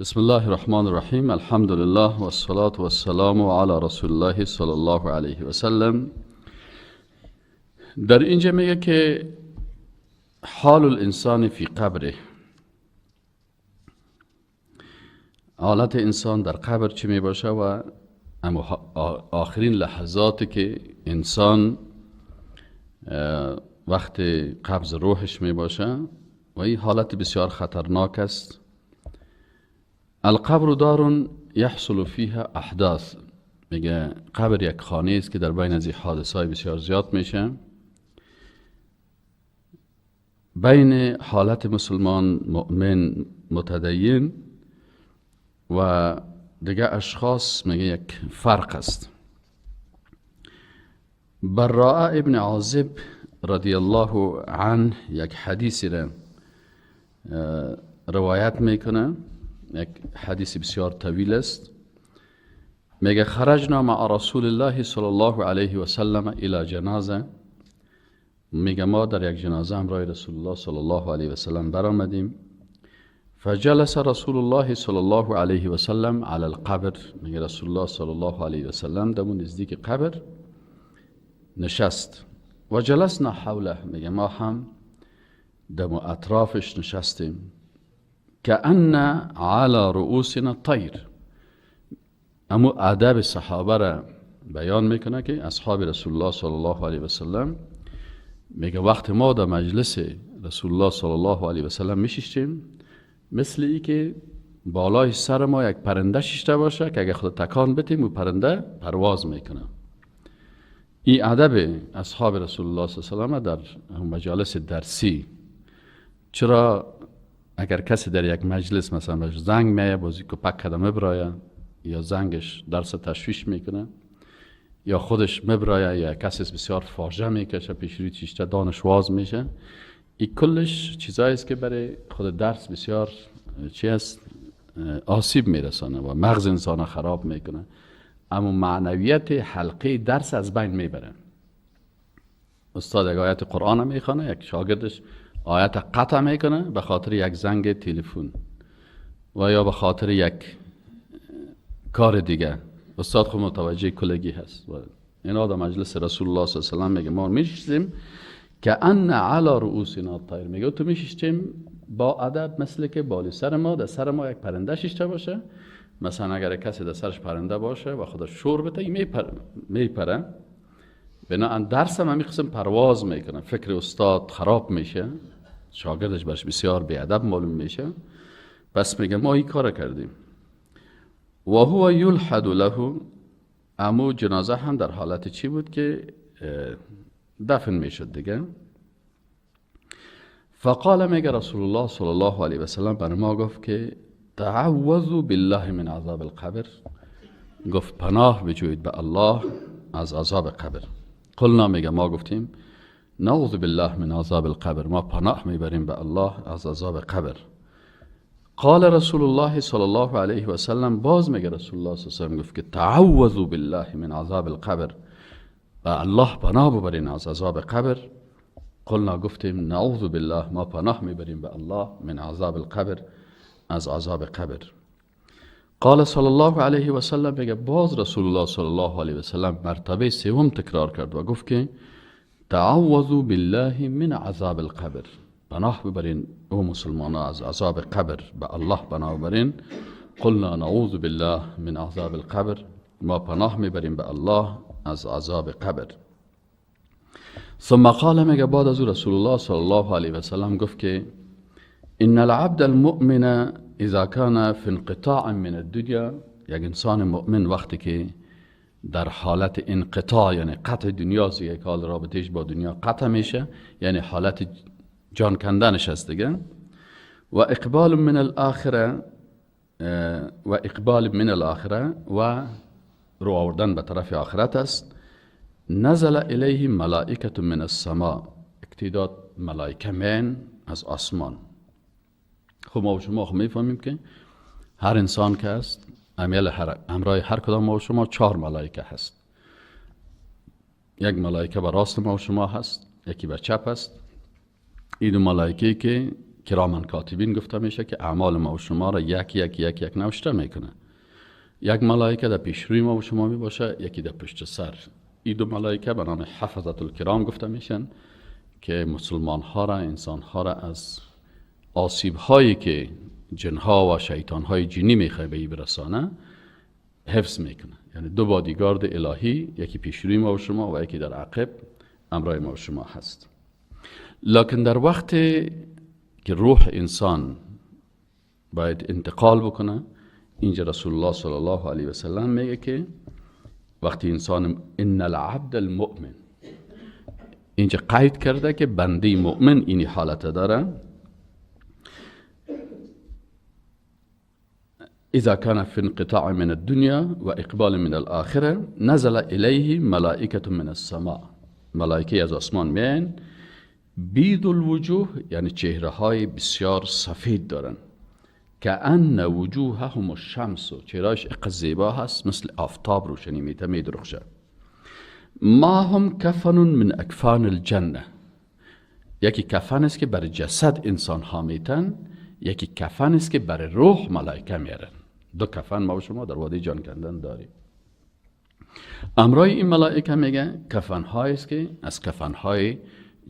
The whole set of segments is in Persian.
بسم الله الرحمن الرحیم. الحمد لله و الصلاة و السلام علی رسول الله صلی الله علیه و سلم. در اینجا میگه که حال الانسان فی قبره، حالت انسان در قبر چی می باشه و اما آخرین لحظاتی که انسان وقت قبض روحش می باشه و این حالت بسیار خطرناک است. القبر دار یحصل فیها احداث، میگه قبر یک خانه است که در بین از این حادثه بسیار زیاد میشه. بین حالت مسلمان مؤمن متدین و دیگه اشخاص میگه یک فرق است. براء ابن عازب رضی الله عنه یک حدیثی را روایت میکنه، یک حدیث بسیار طویل است. میگه خرجنا مع رسول الله صلی الله علیه و سلم الى جنازه، میگه ما در یک جنازه همراه رسول الله صلی الله علیه و سلم برآمدیم. فجلس رسول الله صلی الله علیه و سلم علی القبر، میگه رسول الله صلی الله علیه و سلم در نزدیک قبر نشست. و جلسنا حوله، میگه ما هم دم اطرافش نشستیم. كأن على رؤوسنا طیر، اما ادب صحابه را بیان میکنه که اصحاب رسول الله صلی الله علیه و سلم، میگه وقت ما در مجلس رسول الله صلی الله علیه و سلم میشیشتیم، مثل ای که بالای سر ما یک پرنده شیشته باشه که اگه خود تکان بتیم و پرنده پرواز میکنه. این ادب اصحاب رسول الله صلی الله علیه و سلم در مجالس درسی. چرا اگر کسی در یک مجلس مثلا بهش زنگ میایه بازی کپک کده مبرایه، یا زنگش درس تشویش میکنه، یا خودش مبرایه، یا کسی بسیار فاجعه میکشه پیش روی چیشته دانش واز میشه، این کلش چیزایی است که برای خود درس بسیار چی است، آسیب میرسانه و مغز انسان خراب میکنه، اما معنویت حلقه درس از بین میبره. استاد یک آیت قرآن میخوانه، یک شاگردش آیت قطع میکنه به خاطر یک زنگ تلفن و یا به خاطر یک کار دیگه. استاد خود متوجه کلگی هست. اینا در مجلس رسول الله صلی الله علیه و سلم میگه ما میشستیم که ان علی رؤوسنا الطیر، میگه تو میشستیم با ادب مثل که بالی سر ما در سر ما یک پرنده شیشته باشه. مثلا اگر کسی در سرش پرنده باشه و خودش شور بده، این میپره. بنابراین درس هم همین قسم پرواز میکنه، فکر استاد خراب میشه، شاگردش برش بسیار بی‌ادب معلوم میشه. پس میگه ما این کار کردیم. و هو یلحد له، امو جنازه هم در حالت چی بود که دفن میشد دیگه. فقال، میگه رسول الله صلی الله علیه و سلم بر ما گفت که تعوذوا بالله من عذاب القبر، گفت پناه بجویید به الله از عذاب قبر. قلنا، میگه ما گفتیم نعوذ بالله من عذاب القبر، ما پناه میبریم به الله از عذاب قبر. قال رسول الله صلی الله علیه و سلم، باز میگه رسول الله صلی الله علیه و سلم گفت که تعوذوا بالله من عذاب القبر، به الله پناه ببرین از عذاب قبر. قلنا، گفتیم نعوذ بالله، ما پناه میبریم به الله من عذاب القبر، از عذاب قبر. قال صلی الله علیه و سلم، میگه باز رسول الله صلی الله علیه و سلم مرتبه سوم تکرار کرد و گفت که تعوذوا بالله من عذاب القبر، پناه ببرین او مسلمان از عذاب قبر، به الله پناه ببرین. قلنا نعوذ بالله من عذاب القبر، ما پناه میبریم به الله از عذاب قبر. ثم قال، میگه بعد از رسول الله صلی الله علیه و سلم گفت که ان العبد المؤمن اذا كان في انقطاع من الدنيا، یک انسان مؤمن وقتی که در حالت انقطاع یعنی قطع دنیا، یک حال رابطهش با دنیا قطع میشه، یعنی حالت جان کندنش هست دیگه، و اقبال من الاخره، و اقبال من الاخره و رو آوردن به طرف آخرت است. نزل الیه ملائکه من السماء، اکتداد ملائکه من از آسمان. خب ما و شما خب میفهمیم که هر انسان که است همراه هر کدام ما و شما 4 ملائکه هست. یک ملائکه به راست ما و شما هست، یکی به چپ هست. این دو ملائکه که کرامن کاتبین گفته میشه که اعمال ما و شما را یک یک یک یک نوشته میکنه. یک ملائکه در پیش روی ما و شما می باشه، یکی در پشت سر. این دو ملائکه به نام حفظت الکرام گفته میشن که مسلمان ها را، انسان ها را از آسیب هایی که جن ها و شیطان های جنی میخواه به ای برسانه حفظ میکنه. یعنی دو بادیگارد الهی، یکی پیش روی ما و شما و یکی در عقب امرای ما و شما هست. لکن در وقت که روح انسان باید انتقال بکنه، اینجا رسول الله صلی الله علیه و سلم میگه که وقتی انسان ان العبد المؤمن، اینجا قید کرده که بنده مؤمن اینی حالت داره، اذا كان في انقطاع من الدنيا واقبال من الاخره نزل الیه ملائکه من السماء، ملائکه از آسمان میان، بید الوجوه یعنی چهره های بسیار سفید دارن، که ان وجوههم الشمس، چهرهش اقدر زیبا هست مثل آفتاب روشنی میده میدرخشه. ما هم کفن من اکفان الجنه، یکی کفن است که بر جسد انسان ها میتن، یکی کفن است که بر روح ملائکه میارن. دو کفن ما و شما در وادی جان کندن داریم. امرای این ملائکه میگه کفن های است که از کفن های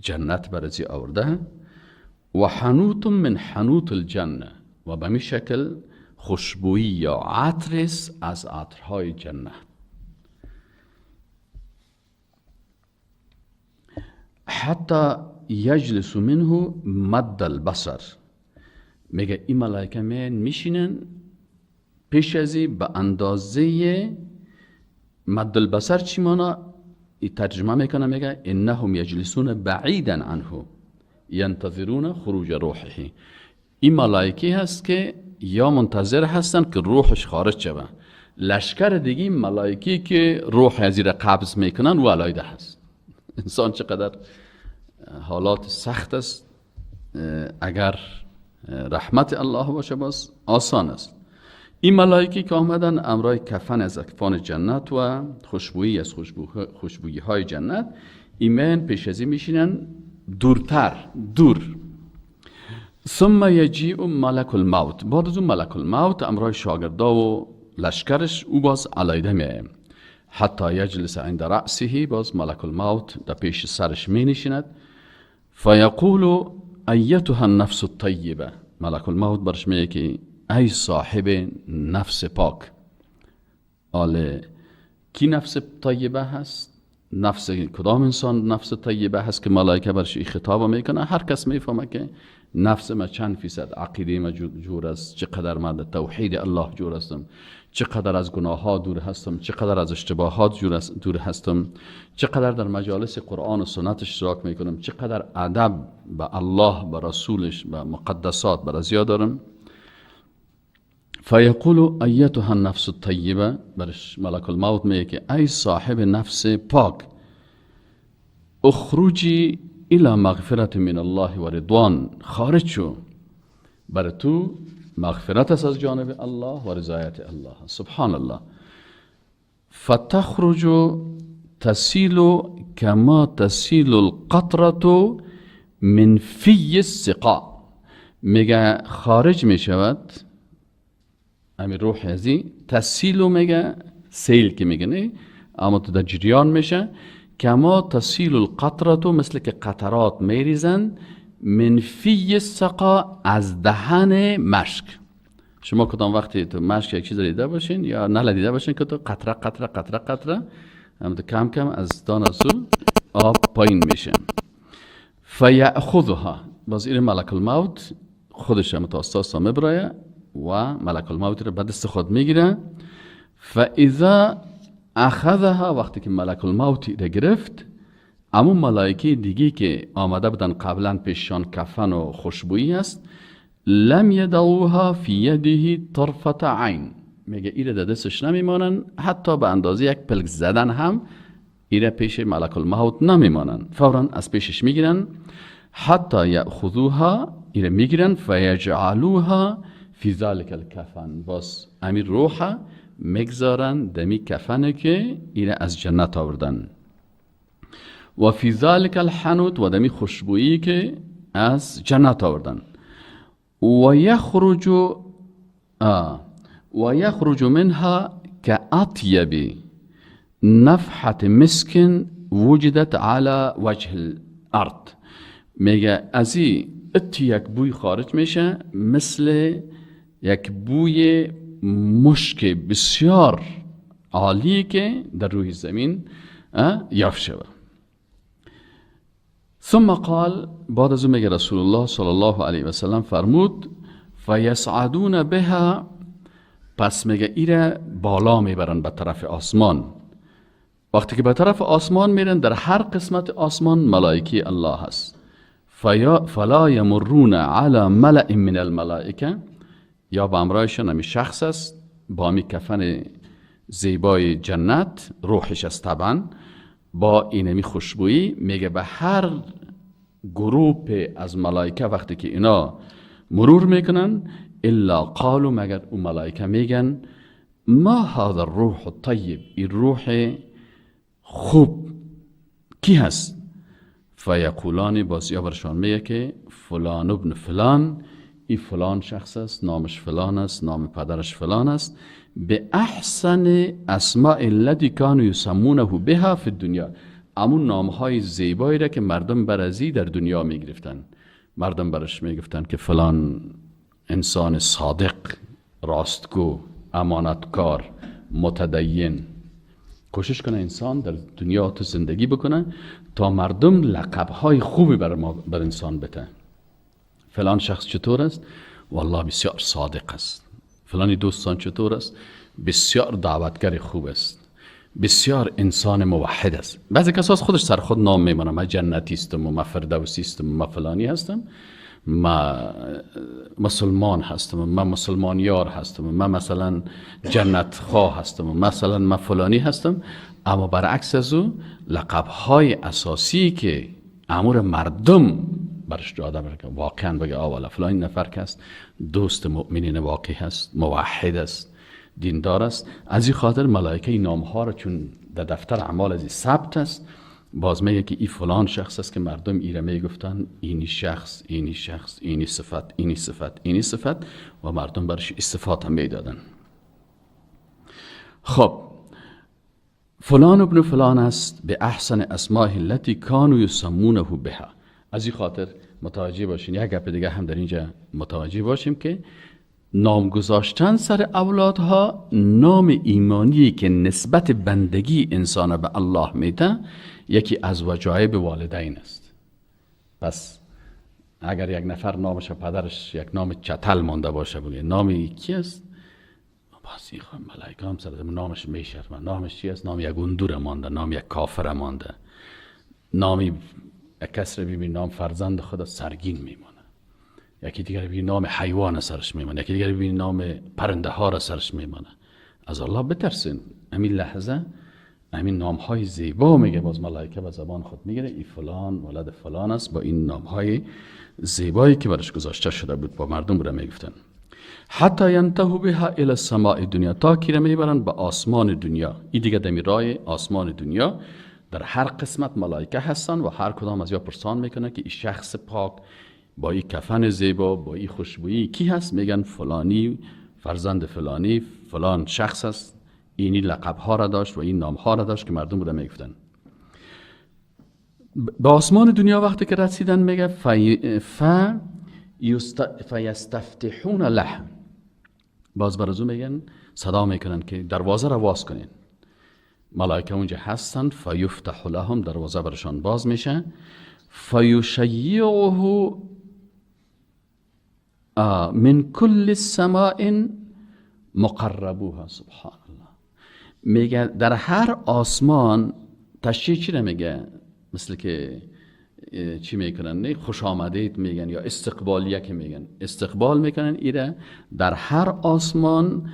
جنت برزی آورده، و حنوت من حنوت الجنه، و به می شکل خوشبویی یا عطر است از عطرهای جنت. حتی یجلس منه مد البصر، میگه این ملائکه میشینن پیش ازی به اندازه مد البصر. چی مانا؟ ای ترجمه میکنه، میگه انهم یجلسون بعیدا عنه ینتظرون خروج روحه. این ملائکه هست که یا منتظر هستن که روحش خارج شوه. لشکر دیگه ملائکه که روح از زیر قبض میکنن و علایده هست. انسان چقدر حالات سخت است، اگر رحمت الله باشه باز آسان است. این ملائکه که آمدن امرای کفن از اکفان جنت و خوشبویی از خوشبویی های جنت، ایمن پیش ازی میشینن دورتر، دور. ثم یجیء ملک الموت، بعد از اون ملک الموت امرای شاگردا و لشکرش او باز علایده میایه. حتی یجلس عند رأسه، باز ملک الموت در پیش سرش می نشیند. فیقول ایتها النفس الطیبه، ملک الموت برش میگه که ای صاحب نفس پاک. آله کی نفس طیبه هست؟ نفس کدام انسان نفس طیبه هست که ملائکه برش این خطاب میکنه؟ هر کس میفهمه که نفس ما چند فیصد عقیده ما جور است، چقدر ما در توحید الله جور هستم، چقدر از گناه ها دور هستم، چقدر از اشتباهات دور هستم، چقدر در مجالس قرآن و سنت اشتراک میکنم، چقدر ادب به الله، به رسولش، به مقدسات بر ازیا دارم. فیقول ایتها النفس الطیبه، برش ملک الموت میگه که ای صاحب نفس پاک، اخرجی الى مغفرت من الله و رضوان، خارج شو، بر تو مغفرت است از جانب الله و رضایت الله. سبحان الله. فتخرج تسیل کما تسیل القطره من فی السقاء، میگه خارج میشود امیر روح ازی، تسیلو میگه سیل که میگه نه، اما تو در جریان میشه، کما تسیل القطرتو، مثل که قطرات میریزن، من فی السقا، از دهن مشک. شما کدام وقتی تو مشک یک چیز دیده باشین یا نل دیده باشین که تو قطره قطره قطره قطره هم تو کم کم از دان سو آب پایین میشه. فیأخذها، باز این ملک الموت خودش هم متاسسا میبرایه و ملک الموت رو به دست خود میگیره. فاذا اخذها، وقتی که ملک الموت را گرفت، اما ملائکه دیگه که آمده بودن قبلا پیششان کفن و خوشبویی است، لم یدعوها فی یده طرفة عین، میگه ایره در دستش نمیمانن، حتی به اندازه یک پلک زدن هم ایره پیش ملک الموت نمیمانن، فورا از پیشش میگیرن. حتی یأخذوها، ایره میگیرن، فیجعلوها فی ذلک الکفن، باز امیر روح میگذارن دمی کفنه که ایره از جنت آوردن، و فی ذلک الحنوت، و دمی خوشبویی که از جنت آوردن. و یخرج و یخرج منها كأطيب نفحة مسك وجدت على وجه الارض. میگه از این یک بوی خارج میشه مثل یک بوی مشک بسیار عالی که در روی زمین یافت شود. ثم قال، بعد از اون میگه رسول الله صلی الله علیه و سلم فرمود فیصعدون بها، پس میگه ایره بالا میبرن به طرف آسمان. وقتی که به طرف آسمان میرن در هر قسمت آسمان ملائکه الله هست. فلا یمرون علی ملأ من الملائکه، یا به امرایشان همی شخص است با همی کفن زیبای جنت، روحش است طبعا، با اینمی خوشبویی. میگه به هر گروپ از ملائکه وقتی که اینا مرور میکنن الا قالوا، مگر او ملائکه میگن ما هذا الروح الطیب، این روح خوب کی هست؟ فیقولان، باز یا برشان میگه که فلان ابن فلان، این فلان شخص است، نامش فلان است، نام پدرش فلان است، به احسن اسماء الذی کانوا یسمونه بها فی الدنیا، امون نامهای زیبایی را که مردم برازی در دنیا میگرفتن. مردم برش میگفتن که فلان انسان صادق، راستگو، امانتکار، متدین. کوشش کنه انسان در دنیا تو زندگی بکنه تا مردم لقبهای خوبی بر انسان بده. فلان شخص چطور است؟ والله بسیار صادق است. فلانی دوستان چطور است؟ بسیار دعوتگر خوب است، بسیار انسان موحد است. بعضی کسا خودش سر خود نام میمونه، من جنتی هستم و من فردوسی هستم و من فلانی هستم، من مسلمان هستم و من مسلمان یار هستم و من مثلا جنت خواه هستم و مثلا من فلانی هستم. اما برعکس از او لقب‌های اساسی که امور مردم برش داده بره، واقعا بگه آوالا فلان نفر که است دوست مؤمنین واقعی هست، موحد است، دیندار است. از این خاطر ملائکه این نامها را چون در دفتر اعمال از این ثبت است، باز میگه که این فلان شخص است که مردم ایره میگفتن اینی شخص، اینی شخص، اینی صفت، اینی صفت، اینی صفت، و مردم برش صفات هم میدادن. خب فلان ابن فلان است به احسن اسماء التي كانوا يسمونه بها. از این خاطر متوجه باشین، یک گپ دیگه هم در اینجا متوجه باشیم که نام گذاشتن سر اولادها، نام ایمانی که نسبت بندگی انسان به الله میده، یکی از وجایب والدین است. پس اگر یک نفر نامش پدرش یک نام چتل مانده باشه، بگه نام کی است؟ باز این ملائکه هم سر نامش میشرمن. نامش چی است؟ نام یک گندور مانده، نام یک کافر مانده، نامی یک کس رو ببین نام فرزند خود سرگین میمانه، یکی دیگر ببین نام حیوان سرش میمانه، یکی دیگر ببین نام پرنده ها را سرش میمانه. از الله بترسین. همین لحظه همین نام های زیبا میگه، باز ملائکه به زبان خود میگیره ای فلان ولد فلان است، با این نام های زیبایی که برش گذاشته شده بود با مردم را میگفتن. حتی ینتهوا بها الی السماء دنیا، تا کی را میبرن به آسمان دنیا. این دیگه دمی راه آسمان دنیا، در هر قسمت ملائکه هستن و هر کدام از یا پرسان میکنه که این شخص پاک با این کفن زیبا، با این خوشبویی کی هست؟ میگن فلانی فرزند فلانی، فلان شخص است، اینی لقب ها را داشت و این نام ها را داشت که مردم را میگفتن. به آسمان دنیا وقتی که رسیدن میگه فیستفتحون له، باز برازو میگن صدا میکنن که دروازه را باز کنین. ملائکه اونجا هستن، فیفتح لهم، دروازه برشان باز میشه. فیشیعه من کل سماء مقربوها. سبحان الله. میگه در هر آسمان تشییع چی نمیگه؟ مثل که چی میکنن؟ نه خوش آمدید میگن یا استقبالیه که میگن، استقبال میکنن ایره. در هر آسمان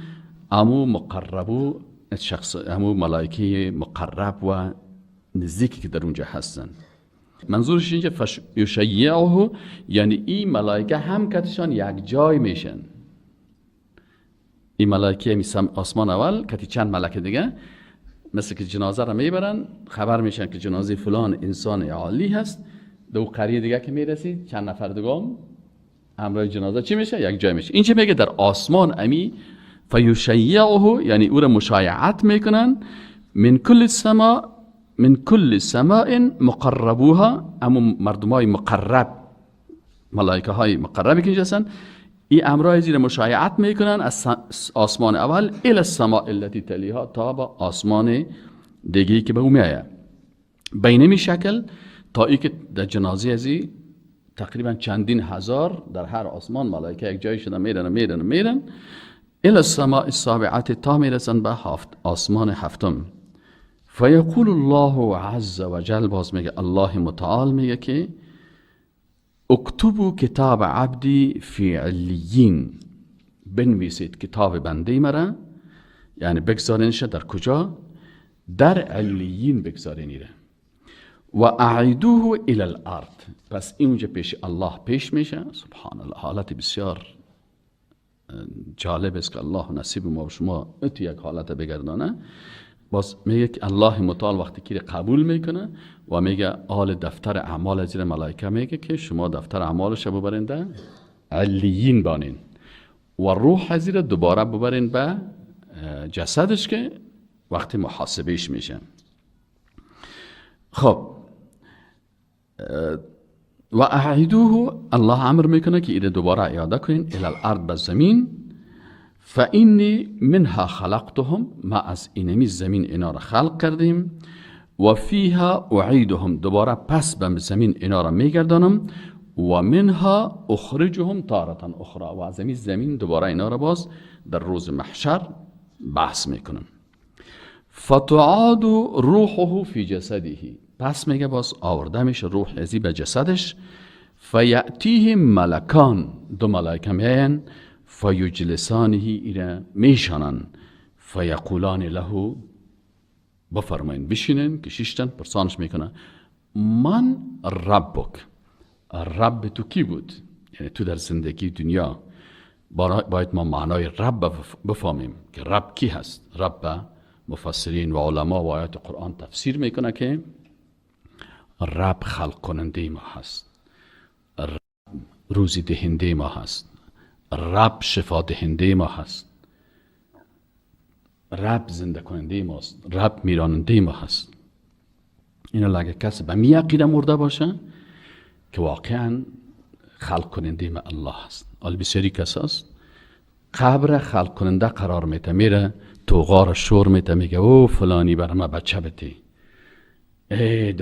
امو مقربو شخص، امو ملائکه مقرب و نزدیکی که در اونجا هستن. منظورش اینجا فیشیعه یعنی این ملائکه هم کتشان یک جای میشن. این ملائکه میسم آسمان اول کتی چند ملک دیگه، مثل که جنازه را میبرن خبر میشن که جنازه فلان انسان عالی هست. دو قریه دیگه که میرسی چند نفر دیگه هم همراه جنازه چی میشه؟ یک جای میشه. اینجا میگه در آسمان امی فیشیعه، یعنی او را مشایعت میکنن، من کل سما، من کل سماء مقربوها، اما مردمای مقرب، ملائکه های مقربی که اینجا هستن، این امرای زیر مشایعت میکنن از آسمان اول الی السماء التي تلیها، تا با آسمان دیگه که به او میآید. بینمی شکل تا ای که در جنازه ازی تقریبا چندین هزار در هر آسمان ملائکه یک جای شده میرن میرن میرن الی السماء السابعه، تا میرسن به هفت آسمان هفتم. فیقول الله عز وجل، باز میگه الله متعال میگه که اکتبوا کتاب عبدی فی علیین، بنویسید کتاب بنده مرا، یعنی بگذارینش در کجا؟ در علیین بگذارینیره. و اعیدوه الی الارض، پس اینجا پیش الله پیش میشه. سبحان الله، حالت بسیار جالب است که الله نصیب ما و شما اتو یک حالت بگردانه. باز میگه که الله متعال وقتی که قبول میکنه و میگه آل دفتر اعمال زیر ملائکه، میگه که شما دفتر اعمالش ببرین در علیین بانین و روح زیر دوباره ببرین به جسدش که وقتی محاسبهش میشه. خب و اعیدوه، الله امر میکنه که ایره دوباره اعاده کنین الی الارض، به زمین. فانی منها خلقتهم، ما از اینمی زمین اینا را خلق کردیم. و فیها اعیدهم، دوباره پس به زمین اینا را میگردانم. و منها اخرجهم تارة اخرى، و از این زمین دوباره اینا را باز در روز محشر بحث میکنم. فتعاد روحه فی جسده، پس میگه باز آورده میشه روح ازی به جسدش. فیأتیه ملکان، دو ملائکه میاین، فیجلسانه، ایره میشانن، فیقولان له، بفرمایین بشینن که شیشتن، پرسانش میکنه من ربک، رب تو کی بود؟ یعنی تو در زندگی دنیا باید ما معنای رب بفهمیم که رب کی هست. رب مفسرین و علما و آیات قرآن تفسیر میکنه که رب خلق کننده ما هست، رب روزی دهنده ما هست، رب شفا دهنده ما هست، رب زنده کننده ماست، رب میراننده ما هست. اینا اگه کسی به می عقیده مرده باشه که واقعا خلق کننده ما الله هست. حالا بسیاری کس هست قبر خلق کننده قرار میته، میره تو غار شور میته، میگه او فلانی بر ما بچه بتی، ای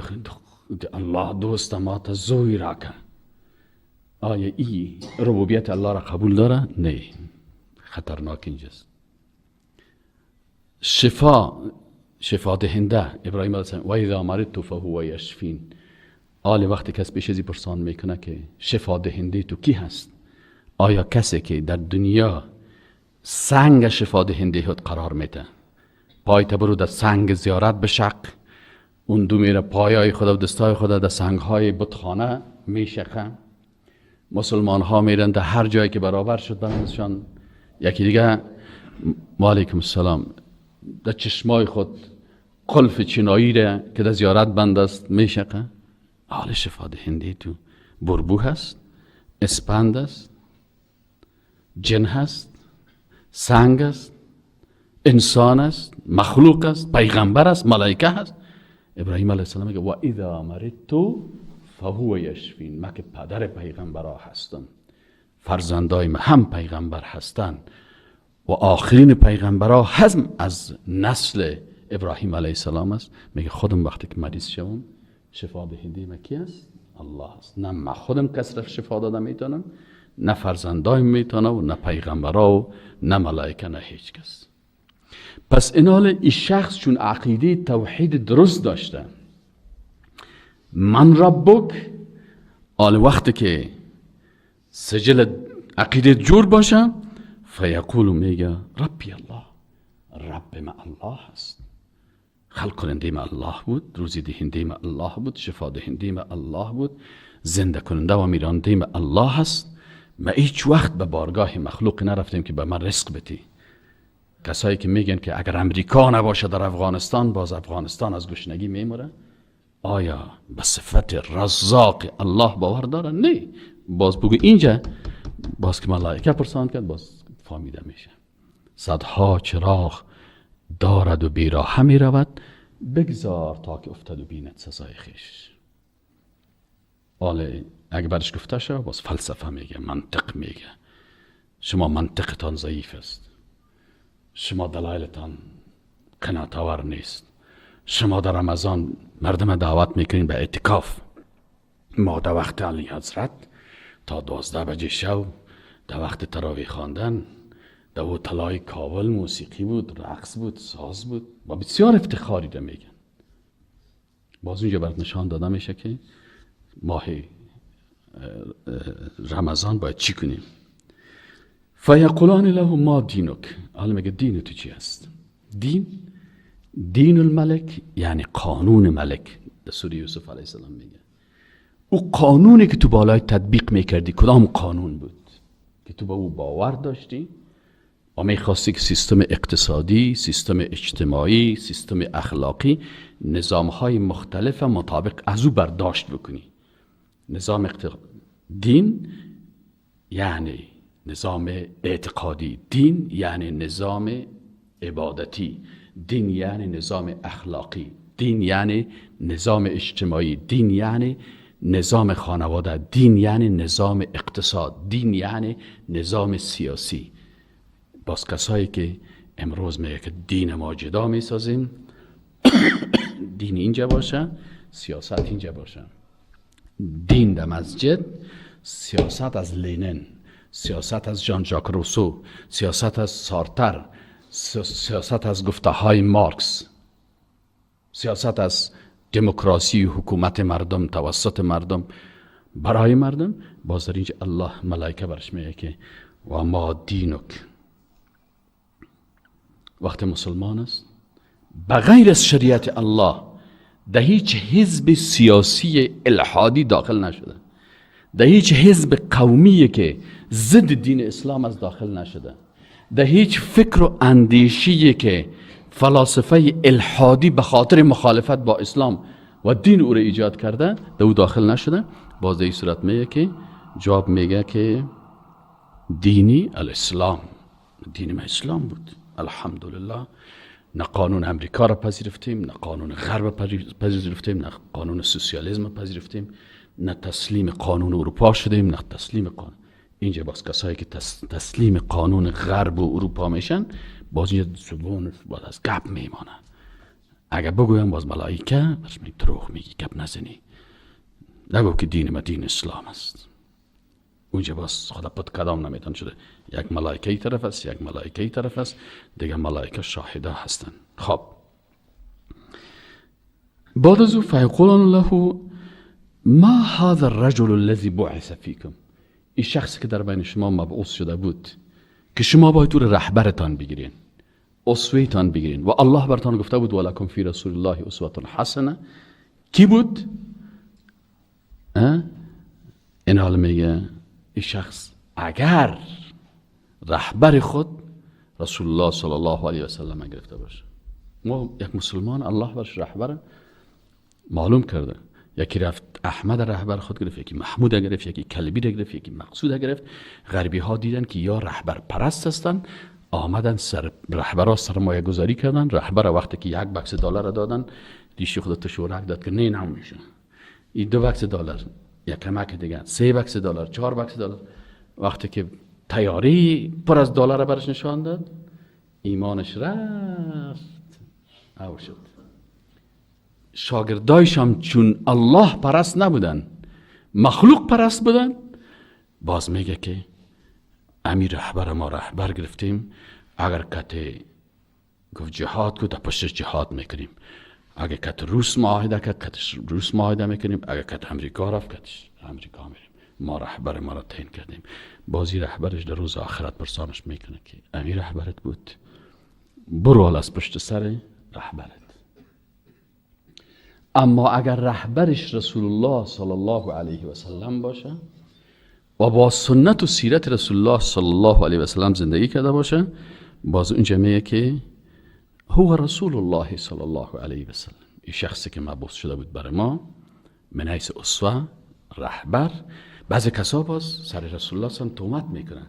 الله دوست ما تا زوی راکه. آیا ای ربوبیت الله را قبول داره؟ نه، خطرناک اینجاست. شفا دهنده ابراهیم علیه السلام، و اذا مرضت فهو یشفین. آل وقتی کس پیش ازی پرسان میکنه که شفا دهنده تو کی هست، آیا کسی که در دنیا سنگ شفا دهنده خود قرار میده، پای برو در سنگ زیارت بشق، اون دو میره پایای خود و دستای خود در سنگ های بتخانه میشقه. مسلمان ها میرن در هر جایی که برابر شد برنشان یکی دیگه، علیکم السلام، در چشمای خود قلف چینایی را که در زیارت بند است میشقه. حال شفا دهنده تو بربو هست، اسپند است، جن هست، سنگ است، انسان است، مخلوق است، پیغمبر است، ملائکه هست. ابراهیم علیه السلام میگه و اذا مرضت فهو یشفین، من که پدر پیغمبرها هستم، فرزندای من هم پیغمبر هستند و آخرین پیغمبرها هم از نسل ابراهیم علیه السلام است. میگه خودم وقتی که مریض شوم شفا دهنده من کی است؟ الله است. نه من خودم کس را شفا داده میتونم، نه فرزندایم میتونه و نه پیغمبرها و نه ملائکه، نه هیچ کس. پس اینال این شخص چون عقیده توحید درست داشته، من ربک، آل وقتی که سجل عقیده جور باشه، فیقول میگه ربی الله، رب ما الله هست، خلق کننده ما الله بود، روزی دهنده ما الله بود، شفا دهنده ما الله بود، زنده کننده و میرانده ما الله هست. ما هیچ وقت به بارگاه مخلوق نرفتیم که به من رزق بتی. کسایی که میگن که اگر امریکا نباشه در افغانستان، باز افغانستان از گشنگی میموره، آیا به صفت رزاق الله باور داره؟ نه. باز بگو اینجا باز که ملائکه پرسان کرد باز فهمیده میشه. صدها چراغ دارد و بیراه می رود، بگذار تا که افتد و بیند سزای خویش. حالا اگه برش گفته شد باز فلسفه میگه، منطق میگه، شما منطقتان ضعیف است، شما دلایلتان قناعت نیست، شما در رمضان مردم دعوت میکنین به اعتکاف، ما در وقت علی حضرت تا 12 بجه شو در وقت تراویح خواندن در هتل‌های کابل موسیقی بود، رقص بود، ساز بود، با بسیار افتخاری ده میگن. باز اونجا برات نشان داده میشه که ماه رمضان باید چی کنیم. فیقولان له ما دینک. حالا میگه دین تو چی است؟ دین، دین الملک یعنی قانون ملک. در سوره یوسف علیه السلام میگه او قانونی که تو بالای تطبیق میکردی کدام قانون بود که تو با او باور داشتی و میخواستی که سیستم اقتصادی، سیستم اجتماعی، سیستم اخلاقی، نظامهای مختلف مطابق از او برداشت بکنی. نظام دین یعنی نظام اعتقادی، دین یعنی نظام عبادتی، دین یعنی نظام اخلاقی، دین یعنی نظام اجتماعی، دین یعنی نظام خانواده، دین یعنی نظام اقتصاد، دین یعنی نظام سیاسی. باز کسایی که امروز میگه که دین ما جدا میسازیم، دین اینجا باشه، سیاست اینجا باشه، دین در مسجد، سیاست از لینن، سیاست از ژان ژاک روسو، سیاست از سارتر، سیاست از گفته های مارکس، سیاست از دموکراسی، حکومت مردم توسط مردم برای مردم. باز در اینجا الله ملائکه برش میگه که و ما دینک. وقت مسلمان است بغیر از شریعت الله در هیچ حزب سیاسی الحادی داخل نشده، در هیچ حزب قومی که ضد دین اسلام از داخل نشده، در هیچ فکر و اندیشی که فلاسفه الحادی به خاطر مخالفت با اسلام و دین او را ایجاد کرده در او داخل نشده. باز در این صورت میگه که جواب میگه که دینی الاسلام، دین ما اسلام بود، الحمدلله. نه قانون امریکا را پذیرفتیم، نه قانون غرب پذیرفتیم، نه قانون سوسیالیسم پذیرفتیم، نه تسلیم قانون اروپا شدیم، نه تسلیم قانون. اینجا باز کسایی که تسلیم قانون غرب و اروپا میشن باز اینجا زبون باز از گپ میمانه. اگر بگویم باز ملائکه برش می دروغ میگی، گپ نزنی، نگو که دین ما دین اسلام است. اونجا باز خدا پت کدام نمیتون شده، یک ملائکه ای طرف است، یک ملائکه ای طرف است، دیگه ملائکه شاهده هستن. خب بعد از او فیقولون له ما هذا الرجل الذي بعث فیکم. این شخصی که در بین شما مبعوث شده بود که شما باید او رهبرتان بگیرین، اسوه‌تان بگیرین، و الله برتان گفته بود ولکم فی رسول الله اسوة حسنه، کی بود؟ این حال میگه این شخص اگر رهبر خود رسول الله صلی الله علیه و سلم گرفته باشه، ما یک مسلمان الله برش رهبر معلوم کرده، یکی رفت احمد رهبر خود گرفت، یکی محمود گرفت، یکی کلبی گرفت، یکی مقصود گرفت. غربی ها دیدن که یا رهبر پرست هستن، آمدن سر رهبرها سرمایه گذاری کردن. رهبر وقتی که 1 بکس دلار دادن، ریش خود تشورک داد که نه نمیشه، این 2 بکس دلار، یک کمک دیگه 3 بکس دلار، 4 بکس دلار. وقتی که تیاری پر از دلار برش نشان داد، ایمانش رفت او شد. شاگردایش هم چون الله پرست نبودن، مخلوق پرست بودن، باز میگه که امیر رهبر ما رهبر گرفتیم، اگر کتی گفت جهاد کو تا پشتش جهاد میکنیم، اگر کت روس معاهده کرد کتش روس معاهده میکنیم، اگر کت امریکا رفت کتش امریکا میریم، ما رهبر ما را تعیین کردیم. بازی رهبرش در روز آخرت پرسانش میکنه که امیر رهبرت بود، برو از پشت سر رهبرت. اما اگر رهبرش رسول الله صلی الله علیه و سلم باشه و با سنت و سیرت رسول الله صلی الله علیه و سلم زندگی کرده باشه، باز اونجا میگه که هو رسول الله صلی الله علیه و سلم، این شخصی که مبعوث شده بود برای ما من حیث اسوه رهبر، بعضی کسا باز سر رسول الله صلی الله علیه و تهمت میکنن،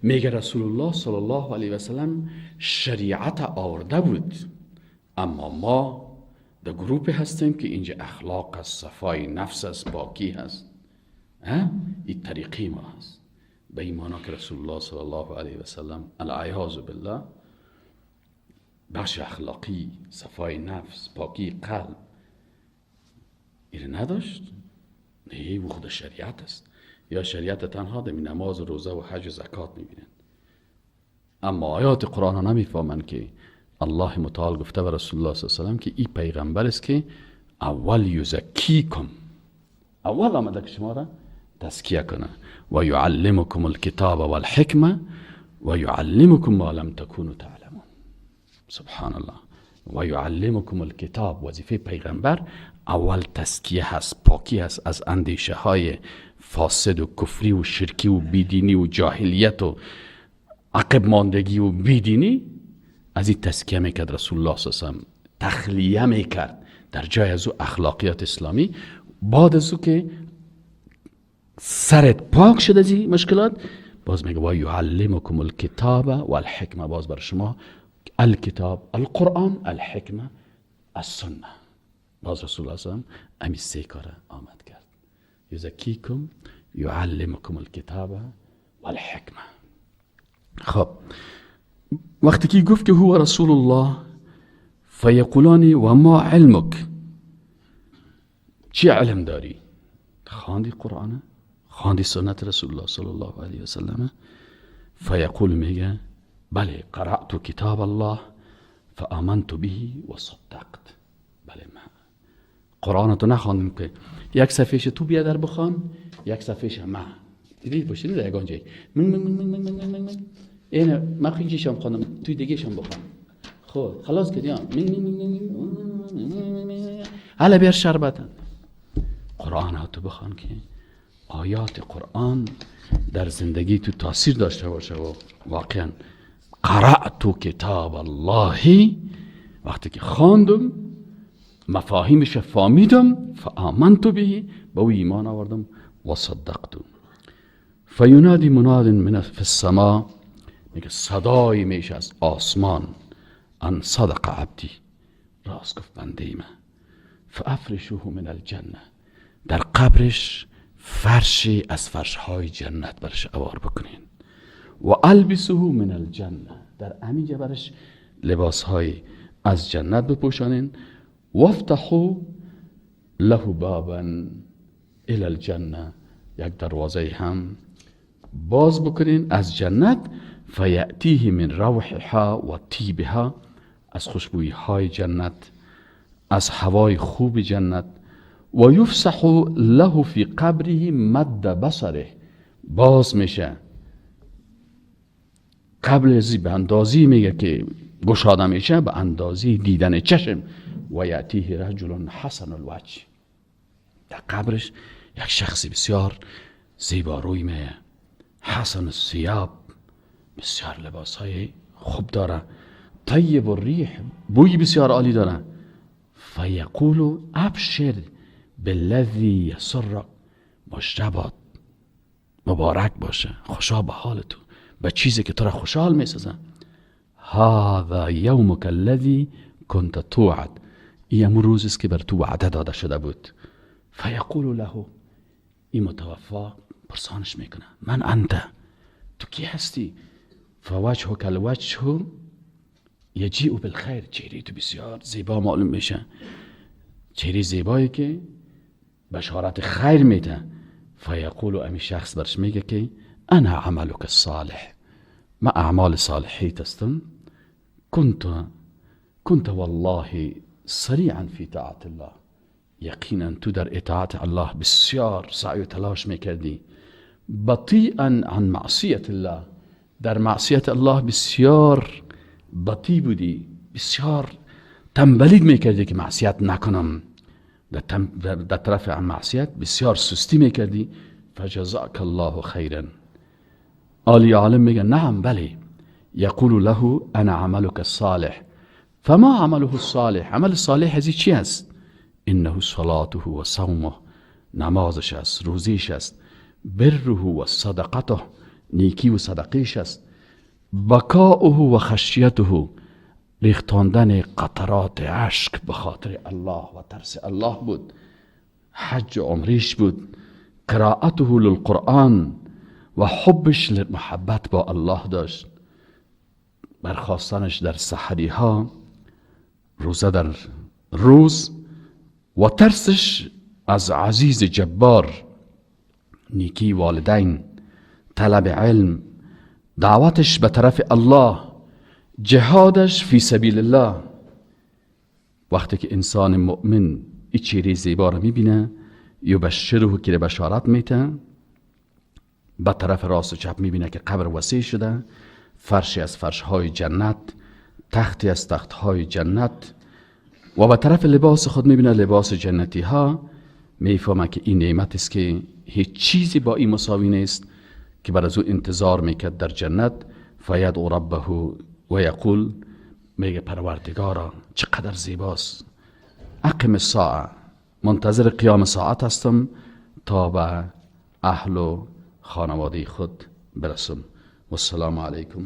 میگه رسول الله صلی الله علیه و سلم شریعت آورده بود، اما ما در گروپ هستیم که اینجا اخلاق است، صفای نفس است، پاکی هست، این طریقی ما هست. به این معنی که رسول الله صلی الله علیه و سلم العیاذ بالله بخش اخلاقی، صفای نفس، پاکی قلب این نداشت. نه، او خود شریعت است. یا شریعت تنها در نماز و روزه و حج و زکات میبینن، اما آیات قرآن نمیفهمن که الله متعال گفته به رسول الله صلی الله علیه و سلم که این پیغمبر است که اول یزکیکم، اول آمده که شما را تزکیه کنه، و یعلمکم الکتاب والحکمه و یعلمکم ما لم تکونوا تعلمون. سبحان الله. و یعلمکم الکتاب، وظیفه پیغمبر اول تزکیه هست، پاکی هست از اندیشه های فاسد و کفری و شرکی و بیدینی و جاهلیت و عقب ماندگی و بیدینی. از این تزکیه میکرد رسول الله صلی الله علیه و سلم، تخلیه میکرد در جای از او اخلاقیات اسلامی. بعد از او که سرت پاک شد از این مشکلات، باز میگه و یعلمکم الکتاب والحکمه، باز بر شما الکتاب، القرآن، الحکمه، السنه. باز رسول الله صلی الله علیه و سلم امی سه کار آمد کرد: یزکیکم، یعلمکم الکتاب والحکمه. خب وقتی که گفت که هو رسول الله، فیقولانی و ما علمک، چی علم داری؟ خواندی قرآن، خواندی سنت رسول الله صلی الله علیه و سلم؟ فیقول، میگه بله، قرأت کتاب الله فآمنت به و صدقت. بله، من قرآن تو نخواندم که یک صفحهش تو بیا در بخوان، یک صفحهش من دیدید باشه نه یگان جای من من من من من من من اینه من خیلی شام خواندم، توی دیگه شام بخوان. خب خلاص کردیم، من من من حالا بیار شربتن. قرآن تو بخوان که آیات قرآن در زندگی تو تاثیر داشته باشه. و واقعا قرأت کتاب الله، وقتی که خواندم مفاهیمش فهمیدم، فآمنت به، به او ایمان آوردم، و صدقت. فینادی مناد من فی السماء، میگه صدای میشه از آسمان، ان صدق عبدی، راست گفت بنده من. فافرشوه من الجنه، در قبرش فرشی از فرشهای جنت برش اوار بکنین. و البسوه من الجنه، در همینجا برش لباسهای از جنت بپوشانین. وافتحوا له بابا الى الجنه، یک دروازه هم باز بکنین از جنت. فیأتیه من روحها و طیبها، از خوشبویی های جنت، از هوای خوب جنت. و یفسح له فی قبره مد بصره، باز میشه قبل از به اندازی، میگه که گشاده میشه به اندازی دیدن چشم. و یأتیه رجل حسن الوجه، در قبرش یک شخصی بسیار زیباروی میه، حسن الثیاب، بسیار لباس های خوب داره، طیب الریح، بوی بسیار عالی داره. فیقول ابشر بالذی یسرک، مژده باد، مبارک باشه، خوشا به حال تو، به چیزی که تو را خوشحال میسازه. هذا یومک الذی کنت توعد، این امون روز است که بر تو وعده داده شده بود. فیقول له، این متوفا پرسانش میکنه، من انت، تو کی هستی؟ فوجهک الوجه یجیء بالخیر، چهره تو بسیار زیبا معلوم میشه، چهره زیبایی که بشارت خیر میده. فیقول، امی شخص برش میگه که انا عملک الصالح، ما اعمال صالحی هستم، كنت والله سریعا فی طاعت الله، یقینا تو در اطاعت الله بسیار سعی و تلاش میکردی. بطیئا عن معصیت الله، در معصیت الله بسیار بطی بودی، بسیار تنبلید میکردی که معصیت نکنم، در طرف معصیت بسیار سستی میکردی. فجزاک الله خیرا. آلی عالم میگه نعم بله. یقول له انا عملك الصالح. فما عمله الصالح؟ عمل صالح از چی است؟ انه صلاته و صومه، نمازش است، روزیش است، بره و صدقته، نیکی و صدقیش است. بکاؤه و خشیته، ریختاندن قطرات اشک به خاطر الله و ترس الله بود. حج عمریش بود. قرائته للقرآن و حبش للمحبت با الله داشت. برخواستنش در سحری ها، روزه در روز، و ترسش از عزیز جبار، نیکی والدین، طلب علم، دعوتش به طرف الله، جهادش فی سبیل الله. وقتی که انسان مؤمن این چهره زیبا رو میبینه، یبشره که بشارت میته، به طرف راست و چپ میبینه که قبر وسیع شده، فرشی از فرشهای جنت، تختی از تختهای جنت، و به طرف لباس خود میبینه لباس جنتی ها، میفهمه که این نعمت است که هیچ چیزی با این مساوی نیست که بر از او انتظار میکرد در جنت. فیدعو ربه و یقول، میگه پروردگارا چقدر زیباست، اقم الساعه، منتظر قیام ساعت هستم تا به اهل و خانواده خود برسم. والسلام علیکم.